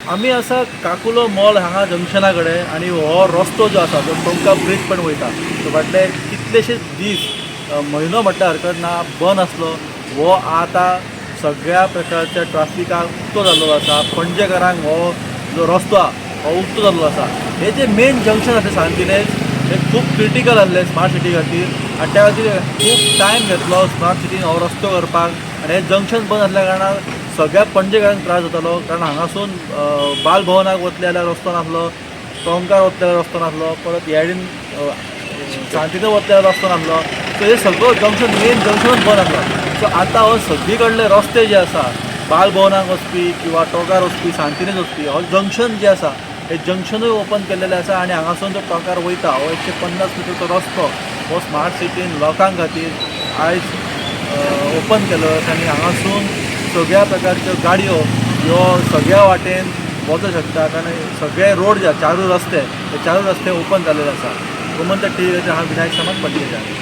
आमी आसा काकुलो मॉल हांगा जंक्शना कडेन आनी हो रस्तो जो आसा तो टोंका ब्रिज पण वयता. सो फाटले कितलेशेच दीस, म्हयनो म्हटल्यार हरकत ना, बंद आसलो. हो आतां सगळ्या प्रकारच्या ट्राफिकाक उक्तो जाल्लो आसा. पणजेकारांक हो जो रस्तो आहा हो उक्तो जाल्लो आसा. हे जे मेन जंक्शन आसा सांतिनेज, हे खूब क्रिटिकल आसले स्मार्ट सिटी खातीर आनी त्या खातीर खूब टायम घेतलो स्मार्ट सिटीन हो रस्तो करपाक. आनी हे जंक्शन बंद आसल्या कारणान सगळ्या पणजेकारांक त्रास जातालो, कारण हांगासून बालभवनाक वतले जाल्यार रस्तो नासलो, टोंकार वतले जाल्यार रस्तो नासलो, परत ह्या सांतिनेज वतले जाल्यार रस्तो नासलो. सो हे सगळो जंक्शन, मेन जंक्शनूच बंद आसलो. सो आतां हो सगळी कडले रस्ते जे आसा, बालभवनाक वचपी किंवा टोंकार वचपी, सांतिनेज वचपी, हो जंक्शन जे आसा हे जंक्शनूय ओपन केल्लेलें आसा. आनी हांगासून जो टोंकार वयता हो 150 मिटरचो रस्तो हो स्मार्ट सिटीन लोकां खातीर आयज ओपन केल्लो आसा. आनी हांगासून सगळ्या प्रकारच्यो गाडयो ह्यो सगळ्या वाटेन वचूंक शकता, कारण सगळे रोड जे आसा, चारूय रस्ते, हे चारूय रस्ते ओपन जाल्लेले आसा. गोमंतक टीव्हीचेर हांव विनायक सामंत, पणजेच्यान.